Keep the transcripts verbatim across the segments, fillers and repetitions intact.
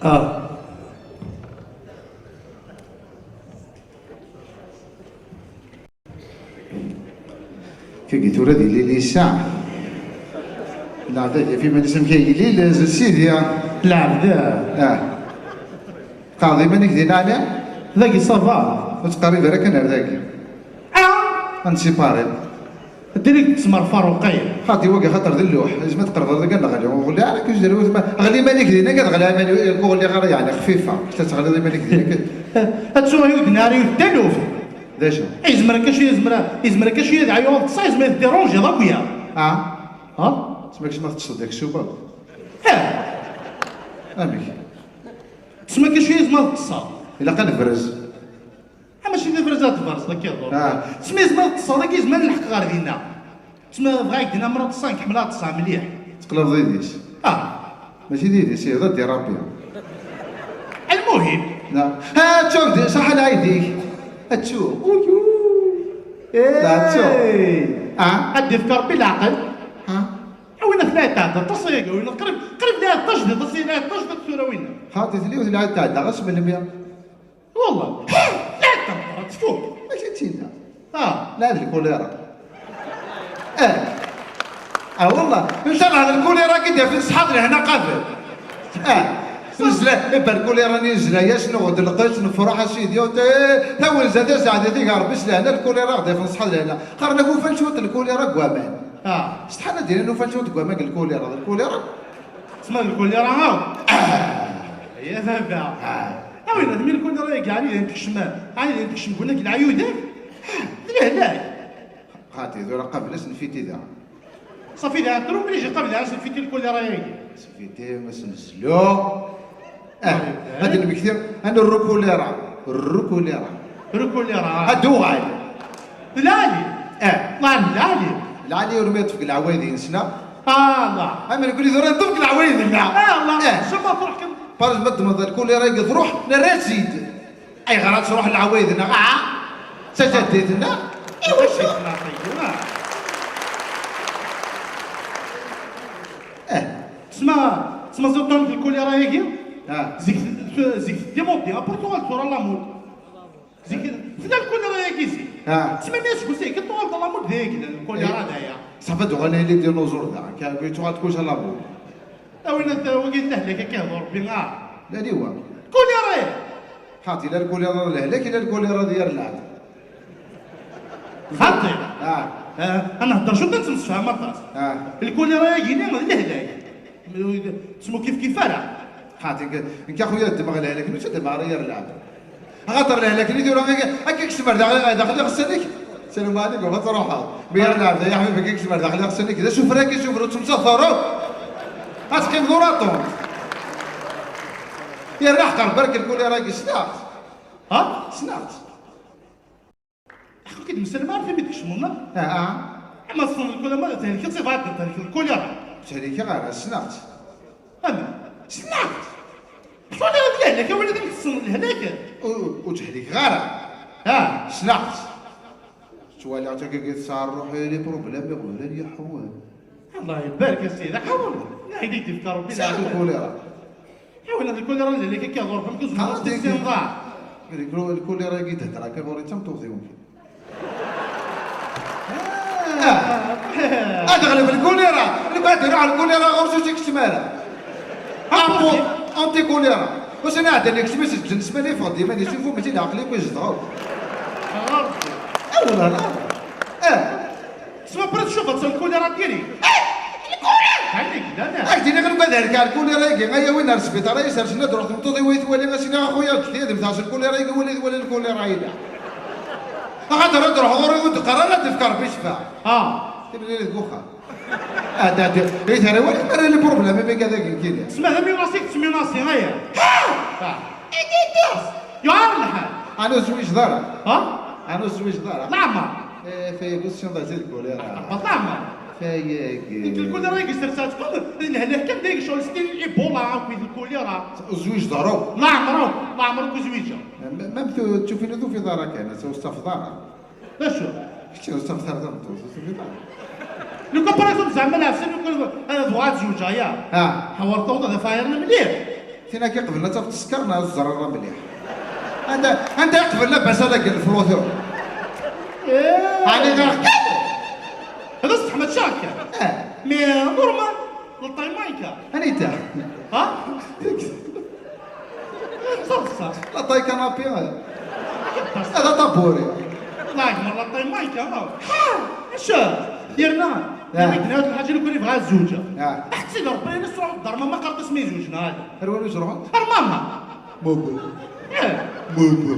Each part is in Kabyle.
Ah. Tagi tura d ilili yesɛa. Lɛebd ad yaf iman-is amek ay ilil, z sidi. Lɛebd. Ah. Qɛed iman-ik din, ɛni? Dagi ça va. Ur ttqerrib ara kan ar dagi. Ah. Ad nsipaṛi. Direct tesmer Faruqi. Xaṭi wagi xaṭer d lluḥ, yezmer tqerbeḍ deg neɣli, ur ɣelli ara kuz d lwet ma, ɣli iman-ik din, akka tɣelli iman-ik, ur ɣelli ara, yeɛni xfifa, kečč ad teɣliḍ iman-ik din, akka. Ad tsuɣ yudni ara yut taluft. D acu? Yezmer akka cwiya, yezmer, yezmer akka cwiya d ɛyuḍ ṭṣa, yezmer tdiṛunjiḍ akk ya. Ah? Ha? Tessma kecc ma teṭṭseḍ yak subaɣ. Eh. Amek? Tessma akka cwiya yezmer teṭṭseḍ. Ilaq ad nebrez. Ha, mačči d abrez ad tberzeḍ akka iḍur. Ah. Tessma yezmer teṭṭseḍ akka, yezmer lḥeq ɣer dinna. Tessma bɣa ak dinna mra ṭṭseɣ, nkeḥmel ad ṭṭseɣ mliḥ. Teqlebeḍ idis. Ah. Mačči d idis, ihi d adirabya. Almuhim. Naam. Ha, ttuɣ di, ṣaḥa lɛid-ik. Attu. Uyu. La, attu. Hey. Ah. Ad d-ifk Rebbi leɛqel. Ha. A win ak la yetɛedda, aṭas ayagi, win qrib, qrib la yettajdiḍ, aṭas la yettajdiḍ tura win. Xaṭi, tliwt la yetɛedda, ɣas melmi. Wallah. Lɛedda meqqret, tfuk. Acu tinna? Ah. Lɛed lkulira. Eh. Ah, wallah. Ncallah lkulira-agi d-yafin ṣṣḥab lehna qabel. Eh. Nezla, ibba lkulira-nni nezla-yas, nuɣ-d lqec, nefruḥ a sidi, eh, tawenza tazeɛdit i Rebbi s lehna, lkulira ɣ-d-yafin ṣṣḥab lehna. Qqaren-ak ufan cwiṭ lkulira deg waman. Ah. Setḥan ad d-inin ufan cwiṭ deg waman deg lkulira, d lkulira. Tesma d lkulira, ah. Ya baba. Ah. A win, mi lkulira-agi, ɛni d ayen tekcem, ɛni d ayen tekcem guna deg leɛyud-ik? D lehlak. Xaṭi, tura qabel asen fiti da. Safi da, tru mliǧ qabel asen fiti lkulira-agi. Asen fiti, asen zlu. Eh, ad d-nmekti, ad nerru kulira. Rru kulira. Rru kulira. Ad d-uɣal. Lɛali. Eh. Lɛali, lɛali. Lɛali ur mi yeṭṭef deg leɛwayed-ines, neɣ? Ah, Allah. Am nekni tura neṭṭef deg leɛwayed-nneɣ. Ah, Allah. Eh. Suma truḥ kan. Par ma ddmeḍ lkulira-agi truḥ, nerra-tt-id. Ayɣer ad truḥ leɛwayed-nneɣ? Ah. D tajaddit-nneɣ. Iwacu? Eh. Tesma, tesma ẓuṭan di lkulira-agi? Ah. Zik, zik teddi modi, après tuɣal tura la mode. Zik, tella lkulira-agi zik. Ah. Tesma mi aseggas-agi tuɣal la mode dayagi, lkulira daya. Safa d uɣal les dinosaures da, ka, tuɣal kullec la mode. A win ad wagi d lehlak akka yehḍu Rebbi, ah. La liwa. Lkulira-ya. Xaṭi, la lkulira d lehlak, la lkulira d yir lɛebd. Xaṭi. Ah. Ah, ad nehder cwiṭ, ad nettemsefham aṭas. Ah. Lkulira-agi-nni d lehlak. Tesmu kif kif ara. Xaṭi, nekk, nekk a xuya ddmeɣ lehlak, nekk ur ddmeɣ ara yir lɛebd. Axaṭer lehlak-nni tura akka, akka kecmer daxel, daxel iɣsan-ik. Salam ɛlikum, ad truḥeḍ. Mi ara lɛebd, ya ḥbibi, akka kecmer daxel iɣsan-ik. D asufra-k, asufra, ur ttemsaxer akk. Ad teqqimeḍ ur aṭun. Yerna ḥqer barek lkulira-agi, ssneɣ-tt. Ha? Ssneɣ-tt. Ḥqeq i d-msellem ara timi tkecmeḍ, neɣ? Ah, ah. Ama tessneḍ lkulira, ma thelkeḍ, tebɣa ad thelkeḍ lkulira. Ur thelkeɣ ara, ssneɣ-tt. Ama, ssneɣ-tt. Lkulira d lehlak, a win ad tessneḍ lehlak. Ur, ur thelkeɣ ara. Ah. Ssneɣ-tt. Ttwaliɣ-tt akka tesɛa ṛṛuḥ, les problèmes iɣeblan yeḥwan. Allah ibarek a sidi, ḥawan. Nɛid i d-ifka Ṛebbi. Sɛiɣ leɛqel. Lkulira. Ḥawan, lkulira n lehlak akka ɣur-m, kuz. Xaṭi, tissineḍ. Lkulira-agi d-hedreɣ akka ɣur-i d tameṭṭut-iw. Ah. Ad ɣleb lkulira. Nekk ad iruḥ lkulira ɣur-s ur tt-ikeččem ara. Apu, antikulira. Ussan iɛeddan ikeččem-itt deg zzensman, yeffeɣ-d iman-is, yufa mačči d leɛqel akk i zedɣeɣ. Awla, la. Eh. Tesma après tcubaḍ s lkulira diri. Eh, lkulira! Ɛni glan? Ak d-iniɣ nekk ad helkeɣ lkulira-agi, ay awin ar sbiṭar, ay sersen ad ruḥ tmeṭṭut-iw ay twali, as-iniɣ a xuya, ǧǧet-iyi ad mmteɣ s lkulira-agi, wali, wali lkulira-ina. Axaṭer ad ruḥeɣ ɣur-i ur d-qqar ara ad d-ifk Rebbi ccfa. Ah. Timlilit deg uxxam. Ah, da, da, i tara wali ara les problèmes, mi gad agi kili. Tesma d amyunasi, tettmyunasi, aya. Ah. Yuɛer lḥal. Ɛni ur tezwiǧeḍ ara? Ha? Ɛni ur tezwiǧeḍ ara? Leɛmer. Eh, fayagi ur tessineḍ ara di lkulira. Leɛmer. Fayagi. Nekk lkulira-agi serseɣ-tt kan d lehlak kan, dayeg ccɣel stil Ebola akked lkulira. Ur tezwiǧeḍ ara? Leɛmer akk, leɛmer akk ur zwiǧeɣ. Ma, ma tu-, tufin ur tufiḍ ara kan, ur testafeḍ ara. D acu? Kečč ur testafeḍ ara tameṭṭut, ur tufiḍ ara. Lukan par exemple zeɛma leɛfsan lukan ad bɣuɣ ad zewǧeɣ ya. Ah. Ḥawar tawḍa d afayar mliḥ. Tin akka iqeblen ad tafeḍ tesker neɣ teẓra mliḥ. Anda, anda iqeblen labas ala deg leflutur. Ɛni ɣer kan? Hada s teḥma tcakka. Eh. Mais normal. La taille manka. Anita? Ha? Ẓersa. La taille canapé. Hada taburi. La taille manka. Ha? Acu? Yerna. Ah. Yerna gneɣ lḥaǧa li kuli bɣa zzuǧa. Ah. Ḥetti d Rebbi yella sruḥ dar ma ma qart asmi zzuǧ neɣ ala. Ar wani zruḥ? Ar mama. Mobo. Eh. Mobo.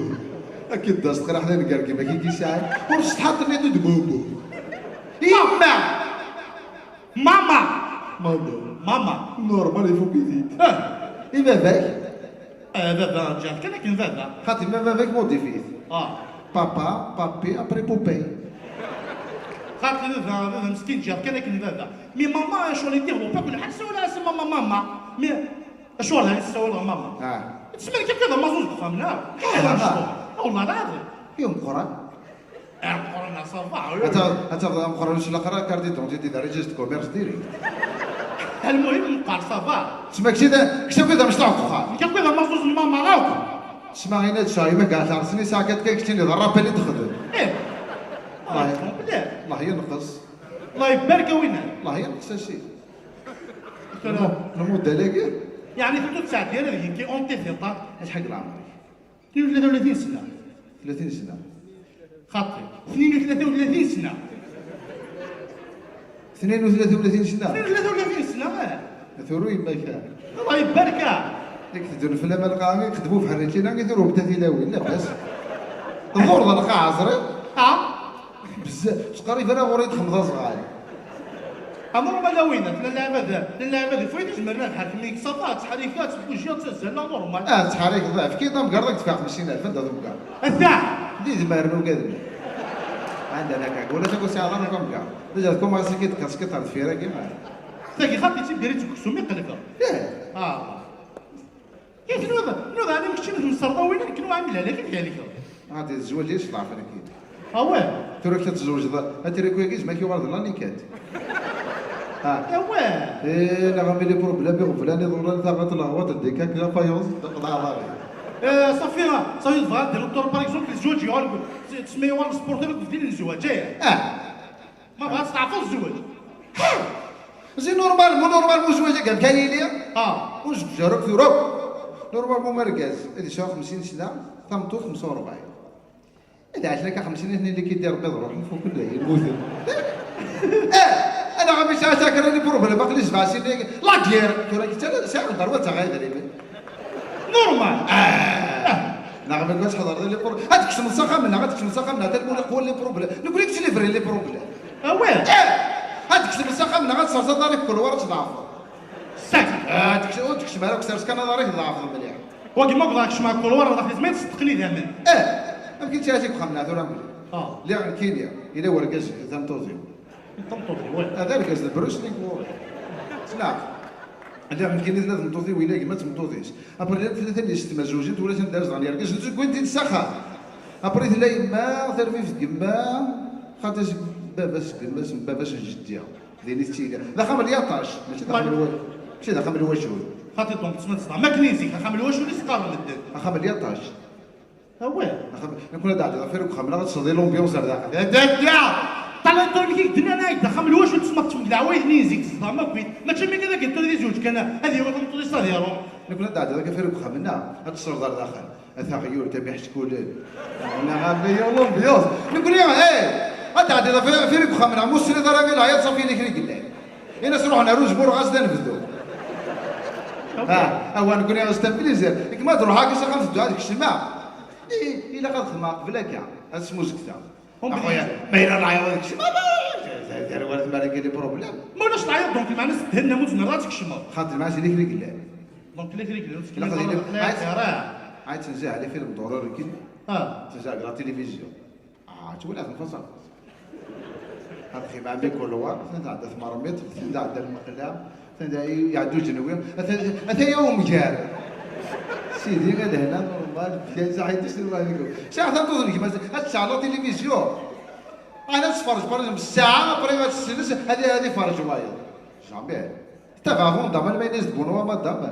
Akid das tqraḥ d anegar gima kiki sɛan. Ur stḥaṭ nni d mobo. Yemma. Mama. Mama. Mama. Normal ifuk-it-id. Eh. I baba-k? Eh, baba, ǧǧiɣ kan akken baba. Xaṭi ma baba-k modifit. Ah. Papa, papi, après poupée. Xaṭi baba, baba meskin ǧǧiɣ kan akken baba. Mais mama, acu li développé akk lḥal sawal-as mama, mama. Mais acu la tessawal mama? Ah. Tesmel kan kada maẓuz deg uxxam-nneɣ. Ah, ah. Wallah lɛaḍim. I umeqqran? Ameqqran-a ça va. Ad ta-, ad tafeḍ ameqqran ur s-ilaq ara carte d'identité d registre de commerce direct. Almuhim meqqar ça va. Tessma kečči d, kečči akk d amecṭuḥ deg uxxam. Nekk akk d amaẓuz n mama akk. Tessma ina d sɛima kɛa tɛersen isɛa kat kak keččini d ṛṛapel i d-xdem. Eh. Allah, Allah yenqes. Allah ibarek a winna. Allah yenqes a sidi. Lmu-, lmudal-agi? Yeɛni tiṭ ur tettɛeddi ara deg-i en tiṭ. Acḥal deg leɛmer-ik? Tnin u tlata u tlatin sna. Tlatin sna. Xaṭi. Tnin u tlata u tlatin sna. Tnin u tlata u tlatin sna. Tnin u tlata u tlatin sna, eh. Turu yemma-k. Allah ibarek-ak. Yak teddun fell-am lqaɛa, yak xedmu bḥal kina, yak turu bda tilawin, labas. Tḍurḍ lqaɛa, ẓriɣ. Ah. Bezzaf, ur ttqerrib ara ɣur-i, txemmeḍ azɣal. Amer ma lawin, tella lɛibad, tella lɛibad, ifuyt izemren ad ḥerken mi yekkes aṭas, ttḥerrikat, tbujiya, ttazzal, la normal. Ah, ttḥerrik, ḍɛif, kid amgerḍ ad yedfeɛ xemsin alef, anda d amgerḍ? Ata! D idmaren ugaden. Anda laka, wala takk ur sɛiɣ ara amgerḍ. D acu, tkumaṣ-ik-id kaskiṭ ar deffir-agi, ah. Tagi xaṭi ttibiri-tt deg uksum iqelbeɣ. Ih. Ah. Yak nuda, nuda ɛni keččini temserḍawin, nekk nuɣ amlal, akken thelkeḍ. Ɣadi tzewǧ-is ḍeɛf nekkin. Awah. Tura akka tzewǧeḍ, atriku-agi zma k-yuɣal d lanikat. Ah. Awah. Eh, neɣ am les problèmes iɣeblan iḍulan taɣaṭ leɣwaṭ ddikak la faïence, d aqḍaɛ ḍari. Eh, Safira, Safira tebɣa ad d-ireṭṭur, par exemple, zzwaǧ yuɣal, tesma yuɣal sportif akked din n zzwaǧ, eh. Ah. Ma bɣa testeɛfuḍ zzwaǧ. Zi normal, mu normal, mu zzwaǧ-agi amek ara yili? Ah. Ur zewǧ ara akk tura akk. Normalement, argaz ad yesɛu xemsin sna, tameṭṭut xemsa u rebɛin. Ad ɛacen akka xemsin, atni li k-iddi Rebbi ad ruḥen, fukken dayen, mmuten. Eh, anaɣ am yesɛa sakra n problème, aql-i sebɛa snin, la guerre, tura yettala, sɛiɣ lderwa, ttaɣ idrimen. Normal. Ah. Neɣ ma yella tḥeḍreḍ les problèmes. Ad tkecmeḍ s axxam-nneɣ, ad tkecmeḍ s axxam-nneɣ, ata lmul iqwa les problèmes. Nekni i yettlibriɣ les problèmes. Awah. Eh! Ad tkecmeḍ s axxam-nneɣ, ad tserseḍ aḍar-ik deg kulwar, ad tḍeɛfeḍ. Sak. Ah, ad tkecmeḍ, ur tkecmeḍ ara deg sers kan aḍar-ik tḍeɛfeḍ mliḥ. Wagi ma bɣa kecmeɣ kulwar, ad aɣ-tizmiḍ tṣeddqen idammen. Eh! Amek i tt-iɛac deg uxxam-nneɣ tura mliḥ? Ah. Lliɣ nekkini, yella wergaz, tameṭṭut-iw. Tameṭṭut-iw, wah. Ah, d argaz d Bruce Lee, wah. Sneɣ. Lliɣ nekkini tella tmeṭṭut-iw, yella gma d tmeṭṭut-is. Après, llant tlata n yessetma zewǧent, ula d-anda zedɣen yergazen, zewwin-t-id s axxam. Après, tella yemma, tarbibt n yemma, xaṭi, baba-s n gma-s, baba-s n jeddi. Din i tettili. D axxam n yaṭac, mačči d axxam n wa-, mačči d axxam n wacul. Xaṭi, donc, ttmenṣeḍ. Am akken i zik, axxam n wacul i s-qqaren medden. Axxam n yaṭac. Awah. Axxam, nekni ad d-ɛeddiḍ affaire deg uxxam-nneɣ, ad tesleḍ i l'ambiance ar daxel. Da, da, da! Ṭṭal n ṭṭal-ik i yeddren, ay d axxam n wacul, tesma tettmeg leɛwayed-nni zik tzedɣem akk-it. Mačči am akken ad k-d-tura di zewǧ kan, ad yawi tameṭṭut-is ad iruḥ. Nekni ad d-ɛeddiḍ akka affaire deg uxxam-nneɣ, ad tesleḍ ar daxel. A taɣyult, am iḥeckulen. Neɣ am yiwen l'ambiance. Nekni, eh, ad d-ɛeddiḍ affaire, affaire deg uxxam-nneɣ, mu tesliḍ ara i leɛyaḍ, ṣafi yella kra i yellan. Ini-as ruḥen ar uzemmur, ɣas d anebdu. Ah, awa, nekni ɣas d amplizer. Nekk ma d-ruḥeɣ akka s axxam, tedduɣ ad kecmeɣ. I, ilaq ad xedmeɣ qbel akka, ad smuzgteɣ. Axuya, ma yella leɛyaḍ ad kecmeɣ, ma, d, d, d, wala tmara kili problème. Ma ulac leɛyaḍ, donc, lmeɛna s ddhenna, mu tzemreḍ ad tkecmeḍ. Xaṭi, lmeɛna yella kra i yellan. Donc, yella kra i yellan, ur ilaq ad yili, tkecmeḍ ara. Ay, tenzah ɛli film d'horreur kini. Ah. Tenzah deg la télévision. Ah, ttwaliɣ-ten face à face. Ad xim ɛemmi kulwar, atan tɛedda tmermiṭ, atan tɛedda lmeqla, atan iɛedda ujenwi, atan, atan ya umgar. Sidi, a lehna, normal, byan saḥit, s normal. Sɛiɣ tameṭṭut n gma-s, ad tesɛa la télévision. Ad tferrej, par exemple, ssaɛa, après ad tessens, ad, ad iferrej wayeḍ. Jamais. Tabaɣ Van Damme, alma yella d Benoît Madame.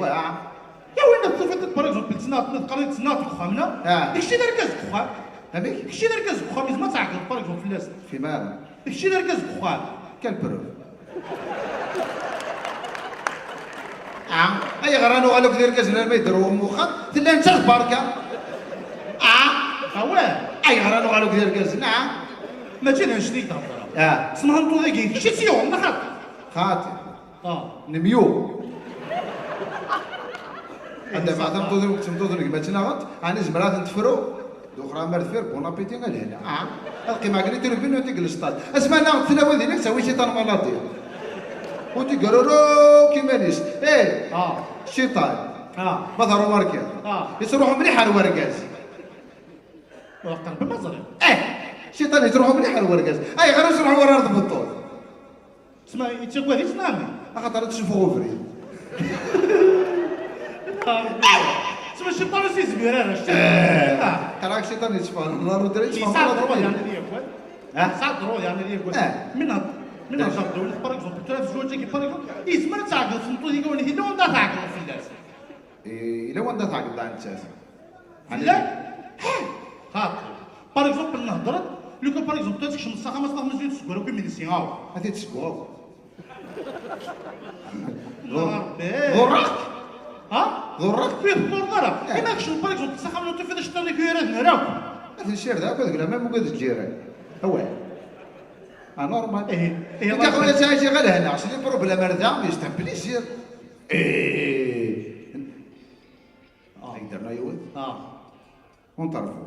Wa. Ya win ad tufiḍ, par exemple, ttnaɣ, ma teqqar-d ttnaɣ deg uxxam-nneɣ, Ah. D kečč i d argaz deg uxxam. Amek? D kečč i d argaz deg uxxam, yezmer ad tɛeggeḍ, par exemple, fell-as. Fima? D kečč i d argaz deg uxxam. Quelle preuve? Ah, ayɣer ad nuɣal akk d irgazen arma yedder wexxam? Tella nettat berka. Ah, Awah. Ayɣer ad nuɣal akk d irgazen? Ah. Mačči d annect i d-hedreɣ. Ah. Tessneḍ tameṭṭut-agi, d kečč i tt-yuɣen, neɣ xaṭi? Xaṭi. Ah. Nemyu. Ad d-afeɣ tameṭṭut-iw deg tmeṭṭut n gma-tneɣ, ɛni zemreɣ ad tent-tefru? D uxram ar deffir, bon appétit, a lehna. Ah, ad qqimeɣ akken i trubin u tig lesṭad. Asma naɣ tlawin dinna, tawi ciṭan maladi. U tigaruru kimanis. Eh, Ah. Ciṭan. Ah. Ma teṛwa arkan. Ah. Yettruḥu mliḥ ar wergaz. Waqil ma ẓriɣ. Eh, Ciṭan yettruḥu mliḥ ar wergaz. Ayɣer ur yettruḥu ara ar tbeṭṭut? Sma yettagad-itt neɣ? Axaṭer ad tcuf ɣer ubrid. Sma cciṭan ur s-yezmir ara, cciṭan. Eh, Ah. Qqar-ak cciṭan yetteffeɣ, la rudra yetteffeɣ, Yesɛa la ddruḍ rudra. Yerna ad yagad. Ah? Yesɛa ddruḍ yerna ad yagad. Ah. Min ad, min ad D'accord. Ẓer ddawlet, par exemple, tura tezwaǧ-agi, par exemple, yezmer ad tɛeggeḍ tmeṭṭut-agi win yella wanda tɛeggeḍ fell-as. Eh, yella wanda tɛeggeḍ ɛni nettat? Fell-ak? Xaṭi. Par exemple, nhedder-d, lukan, par exemple, ad tkecmeḍ s axxam, ad tafeḍ mazal tesgur akk imensi, aw. Ad t-id-tesgur. Ḍurreɣ-k? Ha? Ḍurreɣ-k? Ur yi-tḍurreḍ ara. Eh. Ima kecmeḍ, par exemple, s axxam, ur tufiḍ iceṭṭiḍen-ik ur ad nara akk. Ad ten-ssirdeɣ akk, ad gneɣ même ugad lǧiran. Awah. Ah, normal. Eh, eh, Nekk, a xuya, sɛiɣ lehna, c'est le problème ar da, mais c'est un plaisir. Eh. Ah. Ay, derna yiwet. Ah. Ur nṭerfu.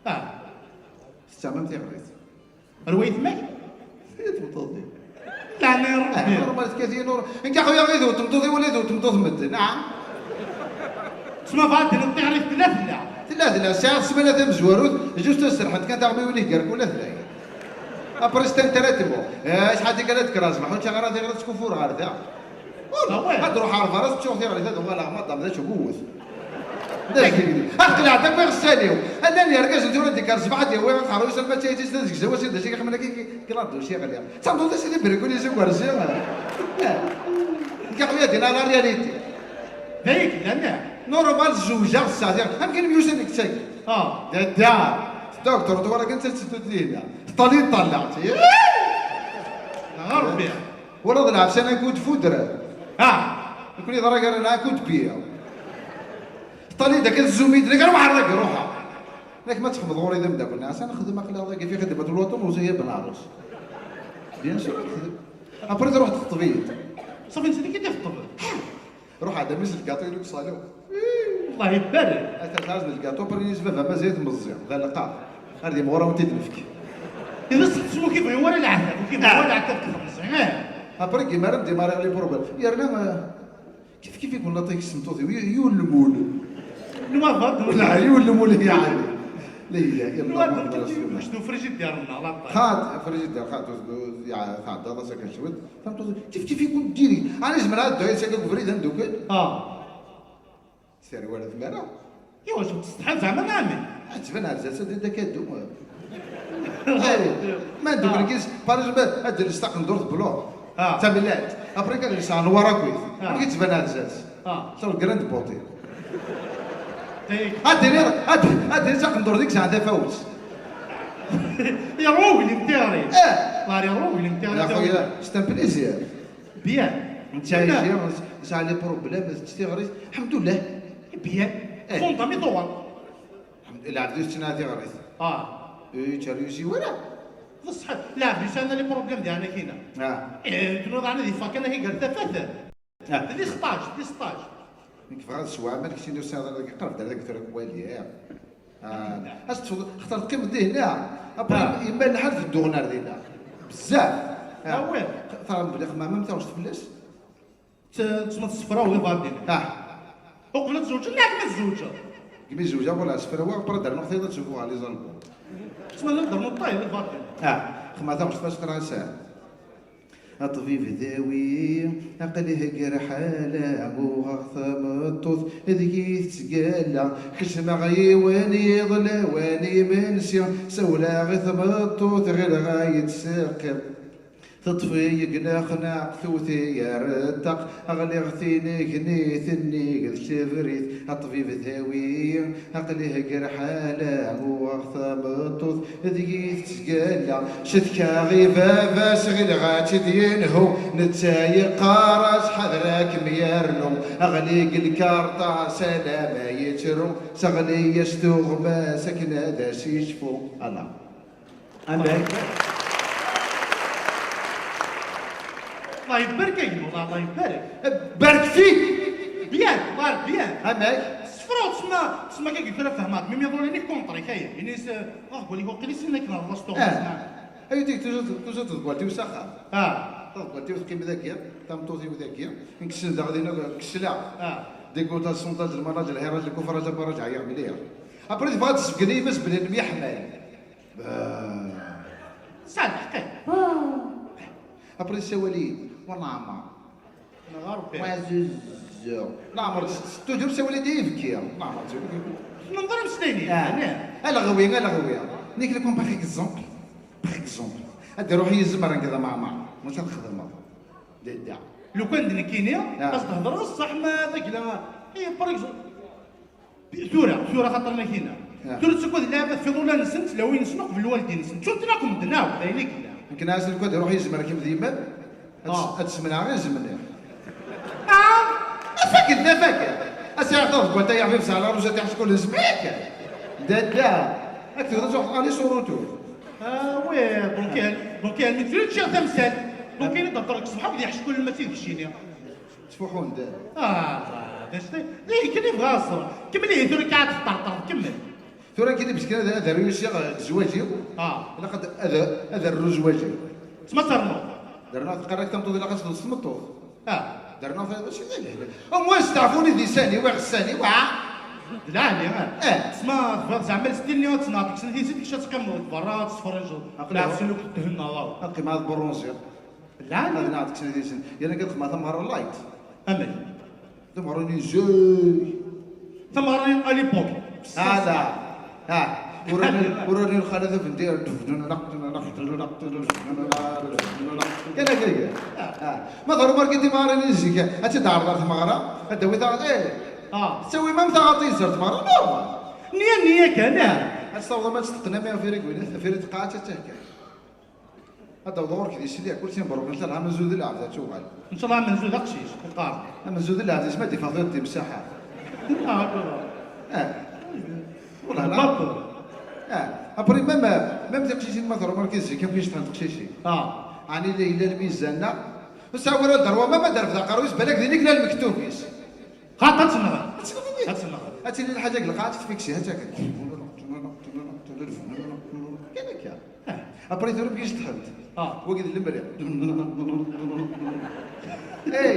Ah. Tettaɣem tiɣrit. Ar waytma-k? Tmeṭṭut-iw. Laɛna n Rebbi. Ah, normal, tkatin ur-, nekk, a xuya, ɣid u tmeṭṭut-iw wala ɣid u tmeṭṭut n medden, ah? Tessma bɣa d-tiniḍ tiɣrit tella, tella. Tella, tella. Sɛiɣ ssmana tamezwarut, juste serḥent kan taɣmiwin i gar kul atlayen. Après, c'est un traitement. Eh, acḥal tikkal ad d-kkreɣ ṣṣbeḥ, ur ččiɣ ara tiɣrit, skuffureɣ ɣer da. Ah ouais. Ad ruḥeɣ ɣer berra, ad ččuɣ tiɣrit, ad uɣaleɣ maḍam d acu n uwet. D acu i d-, ad qelɛeɣ akk iɣessal-iw. Llan yergazen tura d-ikker ṣṣbeḥ ad yawi aqerruy-is alma d tayet-is d azegzaw-as-in d acu i iqemen akka, kla d uci ɣliɣ. D tameṭṭut-is i d ibrikun-is ugerzi. Eh. Nekk a xuya dinna la réalité. D ayik llan, eh? Normal zewǧeɣ ssaɛtiɣ. Amek i myussan deg ttagi? Ah. Dadda. Doctor, twala kan tetteddu dinna. Teṭṭali ṭṭalaɣ. Ɣer Rebbi. Wala d lɛefsan akud fudre. Ah. Nekni d ragar n akud biya. Teṭṭali-d akken tzumi-d, nekk ruḥ ar dagi, ruḥ. Nekk ma txedmeḍ ɣur-i d ameddakel, nɛas ad nexdem aql-aɣ dagi fi xedmet lwaṭun uẓi ya ben ɛrus. Bien sûr, ad nexdem. Après, truḥ texṭeb-iyi-d. Ṣafi, netta d nekk i d-ixeṭben. Ruḥ ɛad am-is lgaṭu-inu deg ṣṣalu. Wellah ibarek. Ad terfeɛ lgaṭu, après, baba mazal-it meẓẓi, d aleqqaɣ. Ar d imɣur ad wen-t-id-nefk. Iḍes ur k-ibɣi wara leɛtab, ur k-ibɣi wara leɛtab deg temẓi, eh. Après, gimaren démarrer les problèmes. Yerna, euh, kif kif i kulaṭ-ik s tmeṭṭut-iw, y-, yiwen lmul. Nwa berdu. La, yiwen lmul i yeɛni. La ilaha illa Nwa Allah, berdu, Muhammad Rasulullah. Mec d ufrijidir-nneɣ, la ṭṭay. Xaṭ, frijidir, xaṭ, ur, ur, ya, tɛeddaḍ-as akken cwiṭ. Tameṭṭut, kif kif i kun-diri. Ɛni zemreɣ ad dduɣ yid-s akka deg ubrid ad ndukkel? Ah. Terwel tmara. Iwacu tsetḥiḍ zeɛma, ɛemmi? Ad tban ar zdat-s ad d-akka ddum. Ay, ma ndukkel gis, par exemple, ad d-nles taqendurt blo. Ah. Tamellalt. Après kan nles anwar akkit. Ah. Amek i d-tban ar zdat-s? Ah. Sur grande beauté. Ad d-iniɣ, ad d-, ad d-iniɣ taqendurt i yesɛan tafawet. Yerwa uglim tiɣri. Eh. Lar yerwa uglim tiɣri. Ya xuya, c'est un plaisir. Bien. Netta yesɛa les problèmes d tiɣrit. Alḥemdullah. Bien. Eh. Fondam i tuɣal. Lɛebd ur tettnaɣ tiɣrit. Ah. Ur yettruzi wara. D ṣṣeḥ, lɛebd yesɛan les problèmes di ɛnakina. Ah. Eh, tnuḍ ɛni di fakan ahi gar tafat. Ah. Di stage, di stage. Nekk bɣiɣ ad sweɣ aman, keččini ur sɛiḍ ara dagi, qrib d ara dagi tura kwali, eh. Ah, ad teṭṭfeḍ, xaṭer teqqimeḍ dihin, ah. Après, ah, yemma lḥal tedduɣ nar dinna. Bezzaf. Ah. Ah, ouais. Teɣrem belli xemmam am taɣect fell-as? T-, tma tessefraw di Bardin. Ah. Uqbel ad tzewǧeḍ, neɣ ma tzewǧeḍ? Gmi zewǧeɣ, wala sefrawa, après dernuɣ tiyeḍ ad tsufuɣ ɣer les albums. Tma la dernuɣ ṭṭay di Bardin. Ah, xemmam taɣect fell-as, qrib ad sɛiɣ. Aṭbib dawi, aql-i hegger ḥala, uɣeɣ tameṭṭut deg-i tettgalla. Kecmeɣ yiwen yiḍ lawan imensi, sawleɣ i tmeṭṭut, ɣileɣ ay d-teqqiḍ. Teṭṭef-iyi deg lexnaq, tewwet-iyi ar ṭṭaq, ɣliɣ tinigni, tinnig d tebrit. Aṭbib dawi, aql-i hegger ḥala, uɣeɣ tameṭṭut deg-i tettgalla. Cetkaɣ i baba-s, ɣileɣ ad tt-id-yenhu, netta yeqqar-as ḥader ad kem-yernu. Ɣli deg lkarṭa, salam yettru, teɣli-yas tuɣmas akken ad as-yecfu. Ala. Amek? الله يبارك يا جماعة، الله يبارك. Barek fik! Bien, الله bien. Amek? Sefra, تسمى، تسمى كي قلت له فهمات، ميم يظل لي كونتري كاين. يعني س-، اه، قول لي، قول لي سنك نهار الله ستوب، آه. اسمع. ايوا ديك توجد، توجد تقول تي وساخه. اه. تقول تي وثقي مذاكيا، تام توتي وذاكيا. نكسل داغ دينا كسلا. اه. ديك قلت السونتاج المناجر هي راجل كفر راجل راجع يا مليح. ابري تبغى تسبقني بس بلي يحمل. سعد حقيقة. ابري سوالي والله عمر. انا غير بيه. وعزوز. لا عمر توجور سوالي دي يفكي. لا عمر تقول. ننظر مستني. اه. انا. الا غوي، الا غوي. نيك لكم باغ اكزومبل. باغ اكزومبل. ادي روحي يزمر كذا مع مع. مش هتخدم. دي دا. لو كان دنكيني، آه. بس تهضر الصح ما ذاك لا. هي باغ اكزومبل. Tura, tura xaṭer ma kina. Ah. Tura ttagad lɛibad fi ḍulan-nsent, tlawin-nsen uqbel lwaldin-nsen. Ttun-ten akk medden akk, d ayen i yella. Nekk nɛas lkad iruḥ yezmer akim d yemma. Ad s-, ah. Ad semneɣ izemni. Ah! Afakken, afakken. As-yaɣ taḍeggalt ay aḥbib sɛa la rouge ad iḥcek ul izemni akka. Dadda. Ad k-tebdu tuḥeḍ ani surutu. Ah, oui, donc, euh, donc, euh, mi tfil tčiɣ tamsalt. Donc, ini d-ḍeqqer deg ṣṣbeḥ akk d iḥcek ul ma d tid kcini. Ttfuḥun-d. Ah, d acu d akken yebɣa aẓer. Kemmel ihi tura kan ad teṭṭerṭer, kemmel. Tura kini bes kan ad, ad aru usiɣ, eh, zzwaǧ-iw. Ah. Ilaq ad, ad, ad aru zzwaǧ-iw. Tma ternuḍ. Dernaɣ tqerrak tameṭṭut ilaq ad tduz tmeṭṭut. Ah. Dernaɣ ta-, mačči d lehna. Au moins steɛfuni di sani, wa ɣessani, wa. D lɛali, ah. Eh. Tma tebɣiḍ zeɛma lstil-nni ad tnaḍ, kksen tizi, kečč ad teqqimeḍ deg berra, ad tesferriǧeḍ. Aql-i lɛefsin akk thennaḍ. Ad qqimeɣ ad bronziɣ. Lɛali. Ad nɛad kksen ad yisen. Yerna kan xedmeɣ tameɣra light. Amek? Tameɣra-nni zik. Tameɣra-nni à l'époque. Ala. Ha. Ur rni, ur rni lxalat abendir. Kana kaya. Ha. Ma teɣru marki timeɣra-nni zik, ad tt-id-ɛreḍ ar tmeɣra, ad d-tawi taɣ-, eh. Ah. Tettawi mam taɣaṭ-is ar tmeɣra. Non. Nniya, nniya kan, ah. Ad tawḍem ad testeqnam ɣef irigun, ɣef irid tqaɛet, ad tehkan. Ad d-awḍeɣ ɣur-k di sili, kul sin berruk, ncallah amenzu d lɛebd ad tuɣal. Ncallah amenzu d aqcic, iqqar. Amenzu d lɛebd, isem ad d-iffeɣ tura d timsaḥa. Ah, d'accord. Eh. Wala la. Baṭel. Eh. Après, même, même tiqcicin ma tṛuḥ marki zik, am kicṭan teqcicin. Ah. Ɛni la yella lmizan-a? Ur sɛiɣ ara lderwa, ma ma d-refdeɣ aqerru-is, balak din i yella lmektub-is. Xaṭ ad tenɣel. Ad tenɣel. Ad tenɣel. Ad tili lḥaǧa deg lqaɛa, ad tfiksi, ha-tt-akka. Kan akka. Ah. Après, tura bgis tḥelt. Ah. Wagi d lemri. Hey,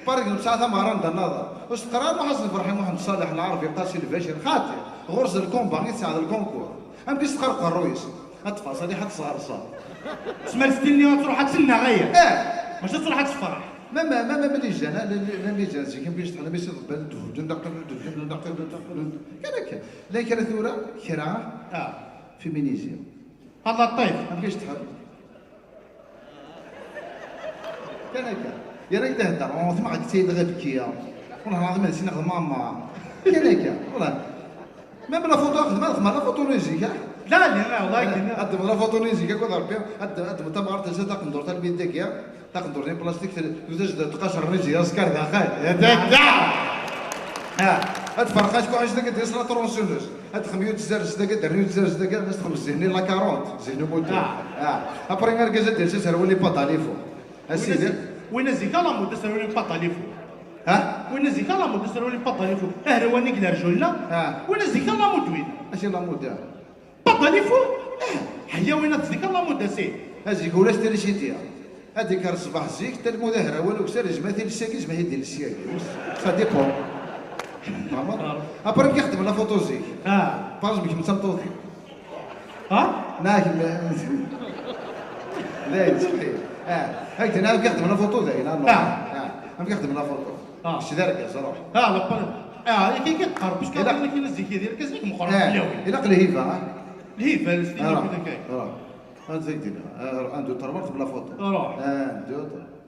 par exemple, tesɛa tameɣra n Dda Naḍer. Ur s-teqqar ara Muḥend Ferḥi, Muḥend Ṣaleḥ, Lɛerbi, Qasi Lbacir, xaṭi. Ɣur-s d lkumba i tesɛa d lkunkur. Amek i s-teqqar uqerruy-is? Ad tfaṣ, ad iḥad tesɣerṣer. Tesmar stil-nni ad truḥ ad tennaɣ aya. Eh. Maca ad truḥ ad tefreḥ. Ma, ma, ma, ma, ma les jeunes, ah, les, les, même les jeunes, zik, amek i s-teqqar, amek i s-teqqar, kan akka. Llan kra tura, kra, ah, féminisé. A Laṭif. Amek i s-teqqar? Kan akka. Yerra-k tehder, oh, tmeɣ-ik d tayd ɣer Bkiya. Wellah lɛaḍim ad s-iniɣ d mama. Kan akka, wellah. Même la photo xedmeɣ, xedmeɣ la photo n zik, ah. La, la, la, wallahi, ad d-, ad d-, la photo n zik, akked Rebbi, ad d-, ad d-, tameɣra telsa taqendurt almi d dagi, taqendurt n plastik, tel-, tewwet-as-d tqacer n zik, askar daxel. Ya dadda! Ah, ad ferqeɣ acku ḥic dagi d-yas la tronçonneuse. Ad texmem yiwet tzerrest dagi, ad d-terrem yiwet tzerrest dagi, ad as-texmem zihni la quarante, zihni mutu. Ah. Ah. Après, argaz ad d-yals aserwal i Padalifo. A sidi. Win a zik, ala mudda aserwal n Padalifo. Ha? Win a zik, ala mudda aserwal n Padalifo. Ahrawan i ilerjulna. Ha. Win a zik, ala mudda win. Acu la mudda? Padalifo? Eh, ḥya win a zik, ala mudda si. A zik, ulac trisiti. Ad d-ikker ṣṣbeḥ zik, talmuda hrawan ukessar, yezmer ad t-iles yagi, yezmer ad t-iles yagi. Ça dépend. Fehmeḍ? Après, mi ixeddem la photo zik. Ah. Par exemple, kemm d tameṭṭut. Ah? Nah, kemm. D ayen, ṣṣeḥḥi. Ah, هاك هنا كيخدم la photo داين، ah, non. Ah. Ah, كيخدم la photo. Ah. شي دار كاس، روح. Ah, la pa-, ah, ياك كي تقرب، parce que إلا كاين zik هذه الكاس ذيك مقرب آه، بلاوي. إلا قلي هيفا، ها؟ الهيفا، الستيل آه، كذا كاين. آه. هانت زيد هنا. آه، روح، un, deux, trois، مرت بلا فوتو. روح. آه، un, deux, trois.